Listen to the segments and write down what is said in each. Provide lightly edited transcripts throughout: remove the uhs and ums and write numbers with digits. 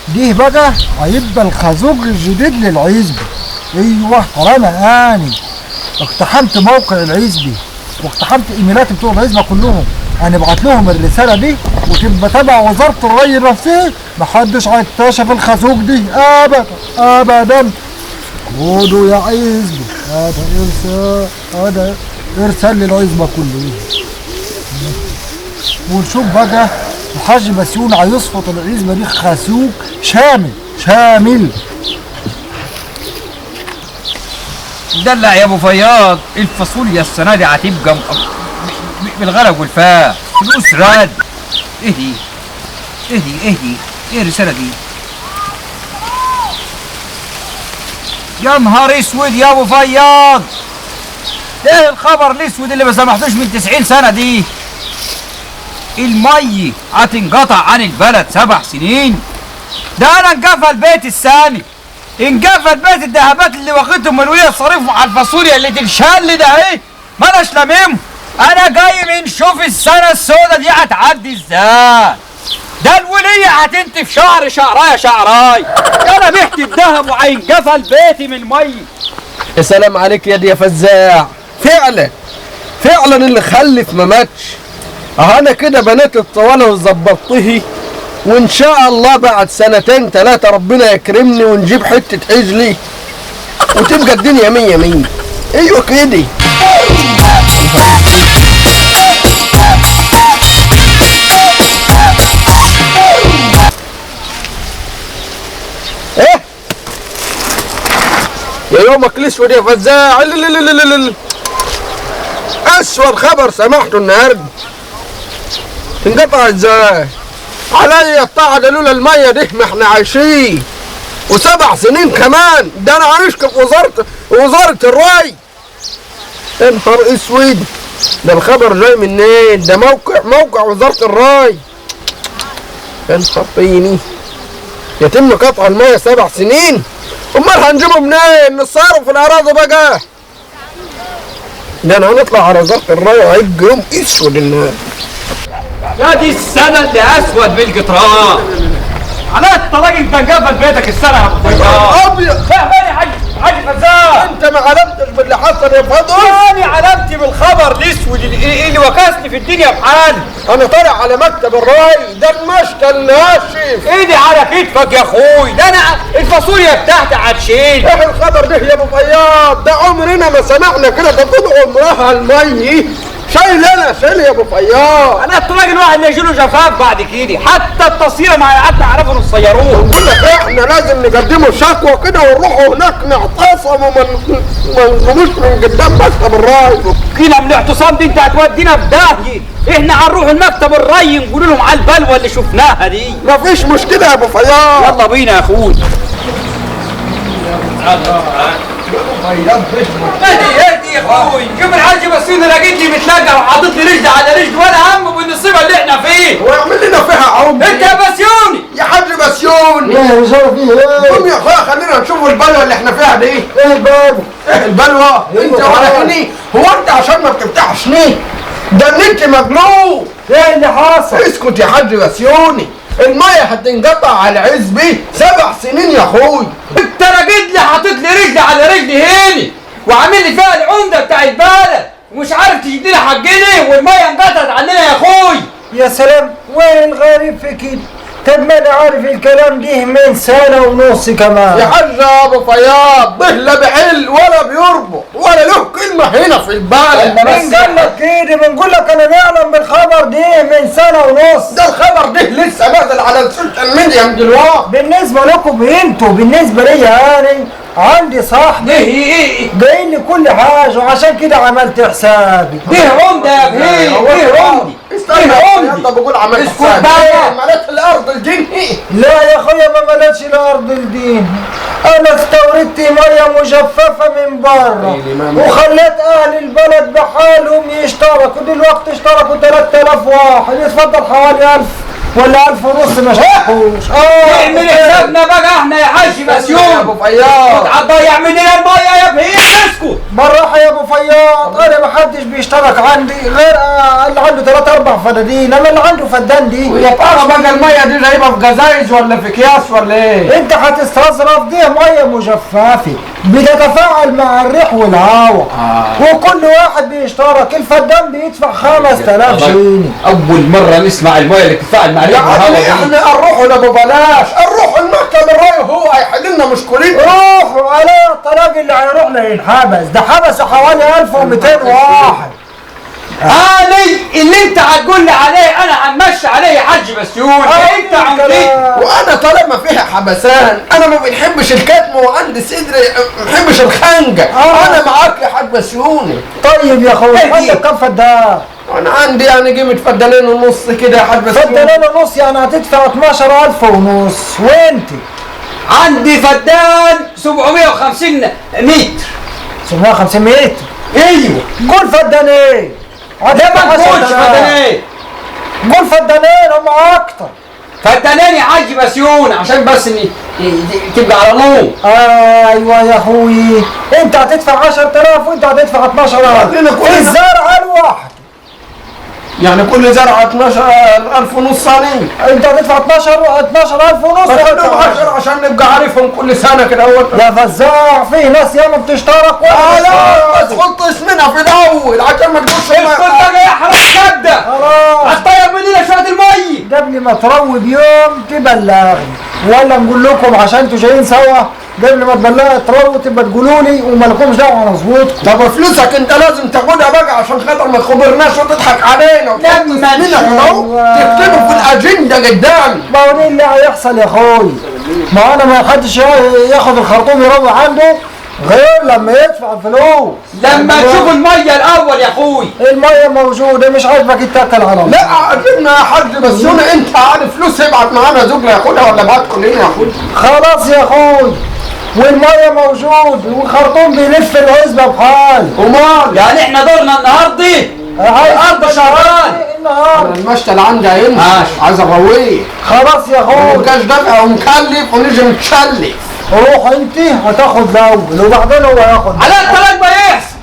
دي بقى هيبقى الخازوق الجديد للعزبة. ايوه طالما اني اقتحمت موقع العزبي واقتحمت ايميلات بتوع العزبة كلهم، هنبعت لهم الرسالة دي وتبقى تبع وزارة الري نفسها، محدش هيكتشف الخازوق دي ابدا ابدا. خدوا يا عزبي، هذا ارسال، هذا ارسال للعزبه كله. ونشوف بقى الحاج بسيون هيصفط العزبة دي خازوق شامل شامل. دلع يا ابو فياض، الفاصوليا السنة دي هتبقى بالغرق والفاء، فلوس رد. اهدي اهدي اهدي، ايه الرسالة دي؟ يا نهار اسود يا ابو فياض، ايه الخبر الاسود اللي ما سمحتوش من 90 سنة دي؟ المي هتنقطع عن البلد 7 سنين. ده انا انقفل بيت السامي، انقفل بيت الذهبات اللي واخدهم من وليه صريفهم على الفاصوليا اللي تنشل ده اهي، ما اناش لاممهم. انا جاي من شوف السنة السوداء دي هتعدي ازاي. ده الوليه هتنتف شعر شعرايه شعراي. انا بعت الذهب وهينقفل بيتي من المي. يا سلام عليك يا دي يا فزاع، فعلا فعلا اللي خلف ما ماتش. انا كده بنيت الطوالة وظبطته، وان شاء الله بعد 2 3 ربنا يكرمني ونجيب حتة عجلي وتبقى الدنيا 100 100. ايوه كده. ايه يا يومك الاسود يا فزاع، اسود خبر سمعته النهارده. تنقطع ازاي؟ عليا الطاعة ده لولا المية دي ما احنا عايشين، و7 سنين كمان. ده انا هنشكي في وزارة الري. يا نهار اسود، ده الخبر جاي منين؟ ده موقع وزارة الري. يا نهار طيني، يتم قطع المية 7 سنين؟ امال هنجيبه منين؟ نصرف في الاراضي بقى. ده انا هنطلع على وزارة الري وهيبقى يوم اسود النهارده. يا دي السنة اللي أسود بالقطران. على الطلاق أنت انقفل بيتك السنة يا أبو فياض. أبيض. فاهماني يا حاج فزاع؟ أنت ما علمتش باللي حصل يا فضل؟ أنا علمت بالخبر الأسود اللي وكسني في الدنيا بحالي. أنا طالع على مكتب الري، ده المشتى الناشف. إيدي على كتفك يا أخوي، ده أنا الفاصوليا بتاعتي هتشيل. إيه الخبر ده يا أبو فياض؟ ده عمرنا ما سمعنا كده، ده طول عمرها المي شايل. انا شايل يا ابو فياض. انا الطلاق الواحد اللي يجيله جفاف بعد كده، حتى التصيره مع قعدنا عرفوا نصيروه. بقول لك احنا لازم نقدموا شكوى كده ونروحوا هناك نعتصم وما نقوموش من قدام مكتب الري. كده من الاعتصام دي انت هتودينا في داهية. احنا هنروح المكتب الري نقول لهم على البلوه اللي شفناها دي. مفيش مشكلة يا ابو فياض، يلا بينا يا اخوي. اهدي اهدي يا اخوي، شوف الحاج بسيوني لقيتني متلقى وحاطط لي رجل على رجل ولا همه بالنصيبه اللي احنا فيه. ويعمل لنا فيها عمر. انت يا بسيوني، يا حاج بسيوني. ايه يا رجاله فيه ايه؟ قوم يا اخويا خلينا نشوف البلوه اللي احنا فيها دي. ايه البلوه؟ ايه البلوه؟ انت ولا هني؟ هو انت عشان ما بتفتحش ليه؟ ده النت مجنون. ايه اللي حصل؟ اسكت يا حاج بسيوني، المية هتنقطع على عزبي 7 سنين يا اخوي. انت راجل لي حاطط لي رجلي على رجلي هنا وعامل لي فيها العمدة بتاع البلد ومش عارف تجيب لنا حقنا، والمية انقطعت عننا يا اخوي. يا سلام، وين الغريب في كده؟ طب ما انا عارف الكلام ده من 1.5 سنة كمان. يا حاج ابو فياض ده لا بيحل ولا بيربط ولا له كلمة هنا في البلد. مين قال لك كده؟ بنقول لك انا نعلم بالخبر ده من 1.5 سنة. ده الخبر ده لسه نازل على ال social media من دلوقتي. بالنسبة لكم انتوا، بالنسبة ليا انا عندي صاحبي ايه جاي لي كل حاجة، وعشان كده عملت حسابي. ده عمده يا بيه، ده عمدي. استنى يلا بقول عملت حسابي. ملت الارض الجني. لا يا اخويا ما ملتش الارض الدين، انا استوردت مية مجففة من بره وخليت اهل البلد بحالهم يشتركوا. دلوقتي اشتركوا 3000 واحد، يتفضل حوالي ولا 1500 ما اشتركوش. اعمل حسابنا بقى احنا يا حاج بسيون يا ابو فياض، هتضيع مننا المية يا بهيم. اسكت بالراحة يا ابو فياض، انا ما حدش بيشترك عندي غير اللي عنده 3 4 فدادين، اما اللي عنده فدان دي ويا ترى بقى المية دي جايبها في جزايز ولا في اكياس ولا ايه؟ انت هتستظرف؟ دي مية مجففة بتتفاعل مع الريح والهواء. وكل واحد بيشترك الفدان بيدفع 5000 جنيه. اول مرة نسمع المية اللي بتتفاعل مع الريح والهواء دي. احنا نروحوا لابو بلاش، نروحوا المكتب الري هو هيحل لنا مشكلتنا. روحوا على الطلاق اللي هيروح له ينحبس، ده حبسه حوالي 1200 واحد. اني اللي انت هتقول لي عليه انا هنمشي عليه يا حاج بسيون. انت عمري وانا طالما فيها حبسان، انا ما بنحبش الكتم وعندي صدري ما بنحبش الخنجه. انا معاك يا حاج بسيوني. طيب يا اخويا، عندك كم فدان؟ انا عندي يعني قيمة فدانين ونص كده يا حاج بسيوني. فدانين ونص يعني هتدفع 12500. وانت؟ عندي فدان 750 متر. 750 متر؟ ايوه. قول فدانين. لا ما تقولش فدانين، قول فدانين هم اكتر. فدانين يا حاج بسيون عشان بس ان تبقى على نور. ايوه يا اخوي، انت هتدفع 10000 وانت هتدفع 12000 الزرعه الواحد. يعني كل زرعه 12500 عليك. انت هتدفع 12500. خليهم 10 عشان نبقى عارفهم كل سنة كده. اول يا فزاع في ناس ياما بتشترك. لا بس حط اسمنا في الاول عشان ما تقولش اسكت بقى يا حرام كده. خلاص هتطير مننا شوية المية. قبل ما تروي بيوم تبلغني، ولا نقول لكم عشان انتوا جايين سوا قبل ما تبلغوا ترووا تبقى تقولوا لي وما لكمش دعوه انا اظبطكم. طب فلوسك انت لازم تاخدها بقى عشان خاطر ما تخبرناش وتضحك علينا. لما اهو تكتبه في الاجندة قدام. ما هو ده اللي هيحصل يا اخوي، ما انا ما حدش ياخد الخرطوم يروي عنده غير لما يدفع فلوس. لما تشوف المية الاول يا اخوي. المية موجودة، مش عاجبك اتكل على الله. لا عجبنا يا حاج بسيوني، انت عارف فلوس ابعت معانا زوجنا ياخدها ولا ابعت كلنا ياخدها. خلاص يا اخوي، والمية موجود والخرطوم بيلف العزبة بحال. ومال يعني احنا دورنا النهارده الارض شهران النهارده. المشتل عندي هيمشي، عايز ارويه. خلاص يا اخوي، مبقاش دافع ومكلف ونيجي نتشلف. روح انت هتاخد الاول وبعدين هو هياخد. على الطلاق ما يحصل.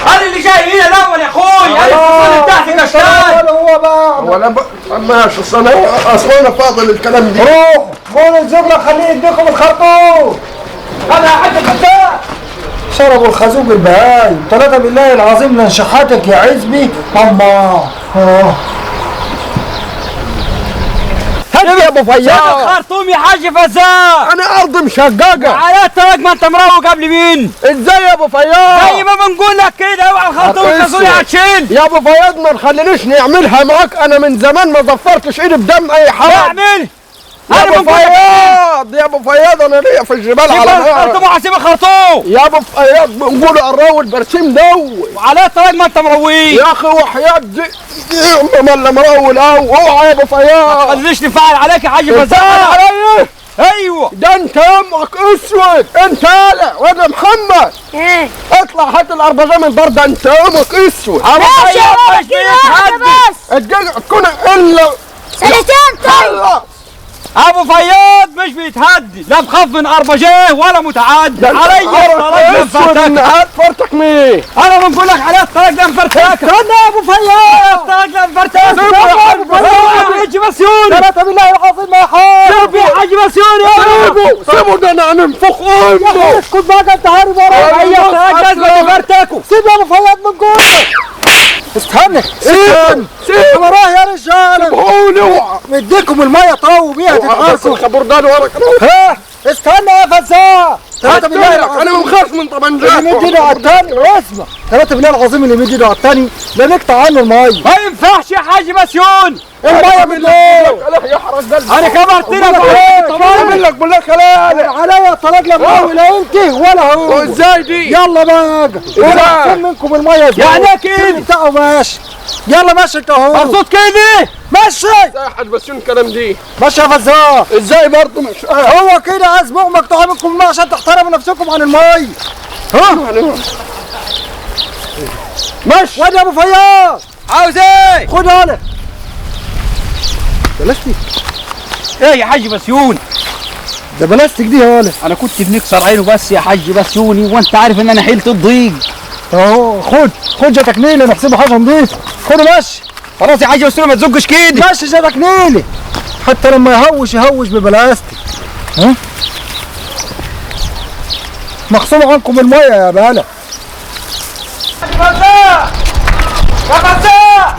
انا اللي جاي هنا الاول يا اخوي، انا الفصول بتاعتي كشتان. هو بقى ولا ماشي. اصل انا فاضل الكلام ده. روح قول الزبله خليه يديكم الخرطوم. انا حاج الفتاح شربوا الخازوق البهايم. 3 بالله العظيم لانشحاتك يا عزبي. الله هات يا ابو فياض الخرطوم يا حاج فزاع. انا ارض مشققه. على الطلاق ما انت مروق قبل مين؟ ازاي يا ابو فياض؟ زي ما بنقول لك كده، اوعى الخرطوم الخازوق هتشيل. يا ابو فياض ما تخلينيش نعملها معاك، انا من زمان ما ظفرتش ايدي بدم اي حد. اعمل يا ابو فياض. يا ابو فياض انا ليا في الجبال على الخرطوم وهسيب الخرطوم. يا ابو فياض بنقولوا الراوي البرسيم دوت. وعلى الطلاق ما انت مرويه يا اخي وحياة دي ما الا مروي الاول. اوعى يا ابو فياض ما تخلينيش نفعل عليك يا حاج فزاع. عليا؟ ايوه ده انت يمك اسود، انت يالا وانا محمد. ايه اطلع هات الاربجه من بره، ده انت يمك اسود. ماشي يا بابا بس تكون الا سنتين. طيب ابو فياض مش بيتهدي، لا بخاف من اربجيه ولا متعدي. علي الطلاق مفرتك. فرتك مين؟ انا بنقول لك علي الطلاق ده مفرتك. استنى يا ابو فياض، الطلاق ده مفرتك. ابو فياض يا حاج بسيوني، 3 بالله العظيم يا حاج. سيبه يا حاج بسيوني، سيبه سيبه، ده انا هننفخ امه. اسكت بقى انت هارب ورايا. علي الطلاق لازم تفرتكه. سيب يا ابو فياض من جوه. استنى سيب سيب وراه يا رجاله. سيبهولي اوعى مديكم المية طاووا بيها تتحركوا. الخبر ده وراك. ها استنى يا فزاع. 3 بالله العظيم انا ما بخافش من طبنجات. اللي يمد ايده على الثاني، اسمع، 3 بالله العظيم اللي يمد ايده على الثاني لا نقطع عنه المية. ما ينفعش يا حاج بسيون، المية من ايه؟ انا كبرت لك. طبعا لك بالله خلالي عليا الطلاق لا مروي لا انت ولا هو. ازاي دي؟ يلا بقى ازاي منكم المية يعني كده بتاعه. ماشي يلا ماشي انت اهو. مبسوط كده؟ ماشي ازاي يا حاج بسيون الكلام دي؟ ماشي يا فزاع. ازاي برضه مش هو كده اسبوع مقطوعة منكم المية عشان تحترموا نفسكم عن المية. ها ماشي. وادي يا ابو فياض. عاوز ايه؟ خد يالا. بلاستيك؟ ايه يا حاج بسيوني؟ ده بلاستيك دي يا ولد. انا كنت بنكسر عينه بس يا حاج بسيوني، وانت عارف ان انا حيلة الضيق. اهو خد خد جاتك نيله، نحسبه حاجة نضيفه. خده ماشي. خلاص يا حاج بسيوني ما تزقش كده. ماشي جاتك نيله، حتى لما يهوش يهوش ببلاستيك. ها؟ مخصوم عنكم المية يا بلا. يا فتاة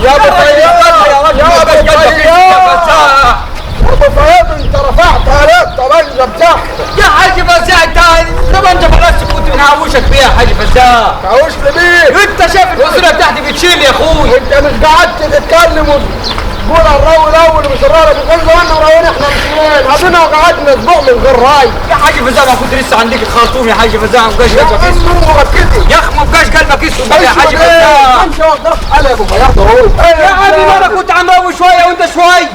يا ابو فياض يا راجل يا ابو يا فياض فتاة يا ابو فياض، انت رفعت عليك طبنجه بتاعتك يا حاج فزاع. انت طبنجه بلاستيك كنت بنهوشك بيها يا حاج فزاع. تعوش لي بيه. انت شايف الفاصوليا بتاعتي بتشيل يا اخوي. انت مش قعدت تتكلم وتقول الراوي الاول ومش الراوي، بتقول زمان وراوينا احنا مش قعدنا وقعدنا اسبوع من غير راي. يا حاج فزاع ما كنت لسه عندك الخرطوم يا حاج فزاع، ما بقاش يا قلبك اسود. عم ركزي يا اخي ما بقاش قلبك اسود يا حاج فزاع. انت وقفت على ابو فياض اهو. يا عمي ما انا كنت عم روي شوية وانت شوية.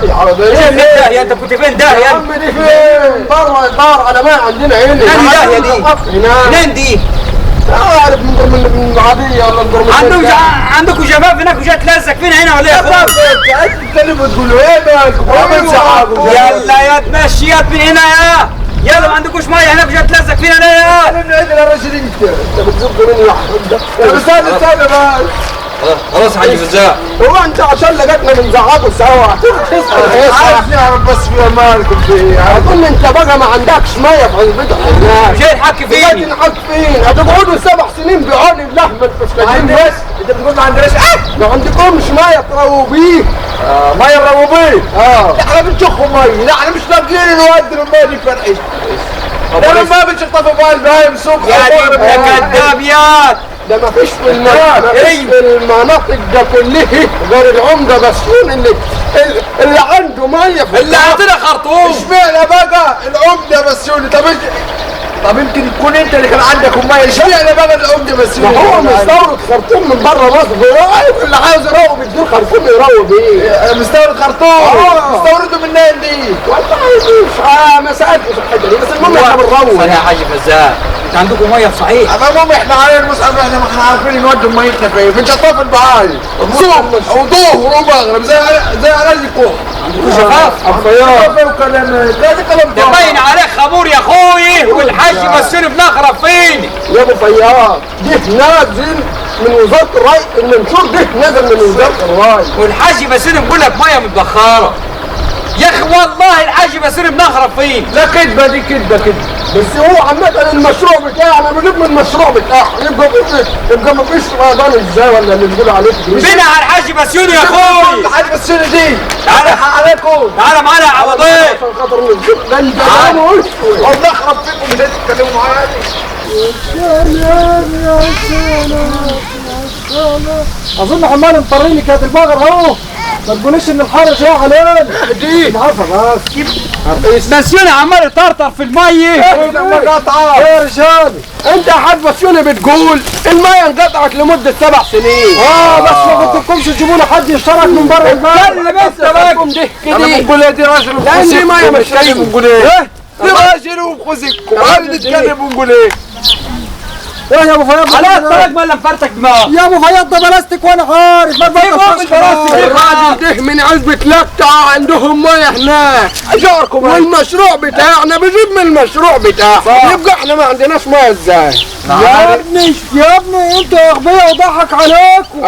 العربية فين ده يا انت كنت فين ده يا يا عم؟ دي فين؟ بره الدار على ما عندنا هنا. منين داهية دي؟ منين دي؟ عارف من العادية ولا من عندكم شباب هناك وجات تلزق فينا هنا ولا ايه؟ انت بتتكلم وتقولوا ايه مالكم؟ يلا يا تمشيات من هنا يا يلا، ما عندكوش مية هناك وجات تلزق فينا ليه يا؟ من عند يا راجل انت بتزق مني يا حمد. بس استنى بس. خلاص يا حاج فزاع، هو انت عشان لقيتنا بنزعقوا سوا عايز نعرف بس في مالكم في ايه؟ اظن انت بقى ما عندكش مية في عزبتك هناك. مش الحق فيني. الحق فين؟ هتقعدوا 7 سنين بعون اللحم الفسكاجين بس. انت بتقول ما عندناش ما عندكمش مية ترووا بيه. مية نرووا بيه؟ اه احنا بنشخوا مية، لا احنا مش لاقيين نودي المية دي فرقش. ده ما بنشطفوا بها البهايم الصبح. يا دي انت كذاب يا ده ما فيش في المناطق ده كلها غير العمدة بسيون اللي عنده مية في اللي عاطينا خرطوم. اشمعنى بقى العمدة بسيوني؟ طب يمكن تكون انت اللي كان عندك المية. اشمعنى بقى العمدة بسيوني؟ ما هو مستورد خرطوم من بره مصر، هو اللي عاوز يروي بيديه خرطوم يروي بيه. مستورد خرطوم؟ مستورده منين دي؟ والله مش ما سالتش الحتة دي، بس المهم احنا بنروي. يا حاج فزاع انت عندكم مية صحيح؟ المهم احنا على المصحف، احنا ما احنا عارفين نودي ميتنا فين، بنشطف البهايم صبح وظهر ومغرب زي علاج الكح. عندكم شفاف؟ وكلام ده كلام ده باين عليه خمور يا اخوي، والحاج بسيوني بنخرب فيني. يا ابو فياض ده نازل من وزارة الري، المنشور ده نازل من وزارة الري، والحاج بسيوني بيقول لك مية متبخره. يا اخي والله الحاج بسيوني بنخرب فيني. لا كدبه دي، كدبه كدبه. بس هو عامة المشروع بتاعنا بنجيب من المشروع بتاعنا، يبقى مفيش رمضان ازاي ولا اللي بيقولوا عليه فينا على الحاج بسيوني يا اخوي. الحاج بسيوني دي تعالى عليكم، تعالى معانا يا عوضين عشان خاطر نجيب ده انت والله اخرب فيكم مش هتتكلموا معايا. يا سلام يا سلام يا سلام. اظن عمال مطريني كانت البقر اهو. ما تقوليش ان الحر جاي علينا. دي عارفه بس بسيوني عمال يطرطر في المية. قطعه يا رجال. انت يا حاج بسيوني بتقول المية انقطعت لمدة 7 سنين. بس ما قلتلكمش تجيبوا لي حد يشترك من بره البلد. اتكلم انت بقى ده انا بنقول ايه دي راجل لان دي مية مش بنتكلم ونقول ايه؟ دي راجل وبخزكم قاعد نتكلم ونقول ايه؟ ايه يا ابو فياض؟ على الطلاق ما الا مفرتك دماغ يا ابو فياض ده بلاستيك وانا عارف ما بلاستيك. الراجل ده من عزبة لقطة عندهم مية هناك اجاركم، والمشروع بتاعنا بيجيب من المشروع بتاعنا، يبقى احنا ما عندناش مية ازاي؟ يا ابني يا ابني انتوا اغبياء وضحك عليكم.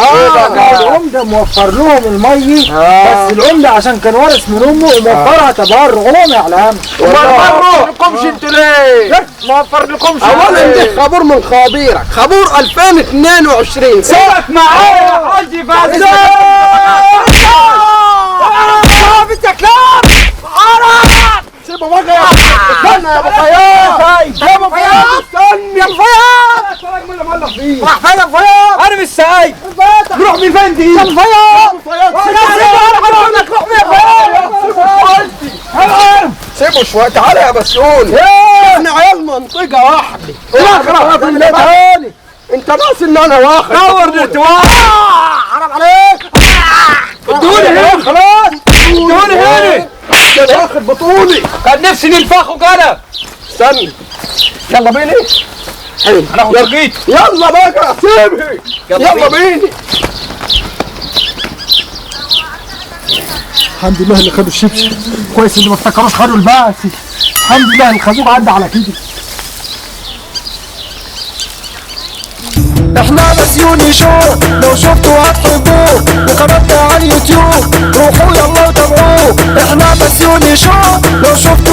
العمدة موفر لهم المية، بس العمدة عشان كان وارث من امه وموفرها تبرع، هو ما يعلمش. ما وفرلكمش انتوا ليه؟ ما وفرلكمش. اولا دي خبور من خبيرك، خبور 2022. سيبك معايا يا حاج فزاع. انت كلاب عرب. سيبه بقى يا استنى يا ابو فياض، يا ابو فياض استنى يا ابو فياض. راح فين يا ابو فياض؟ انا مش سايق. روح من فين دي؟ يا ابو فياض روح من فياض. سيبه شوية. تعالى يا بسيوني، احنا عيال منطقة واحدة. انت ناس ان انا واخد دور الارتواء. حرام عليك. ادوني هنا خلاص ادوني هنا. ده انا واخد بطولي. كان نفسي ننفخه قلب. استنى يلا بينا. حلو هناخد ترقيت. يلا بقى سيبها. يلا بينا. الحمد لله اللي خدوا الشبشب، كويس اللي ما افتكروش خدوا الباقي. الحمد لله الخازوق عدى على كده. احنا بسيوني شو، لو شفتوا هتحبوه، وقناتنا على اليوتيوب روحوا يلا وتابعوه. احنا بسيوني شو، لو شفتوا